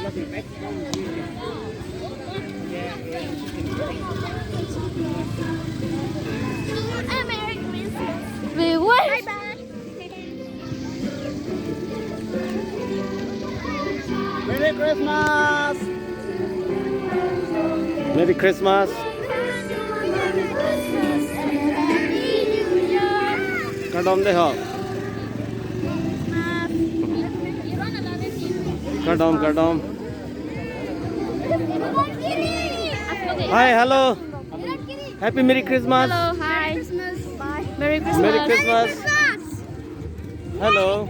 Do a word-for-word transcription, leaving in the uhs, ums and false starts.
Merry Christmas. Wait, what? Bye bye. Merry Christmas. Merry Christmas. Kardom dei ho. Kardom, kardom. Hi, hello. Happy Merry Christmas. Hello, hi. Merry Christmas. Merry Christmas. Hello.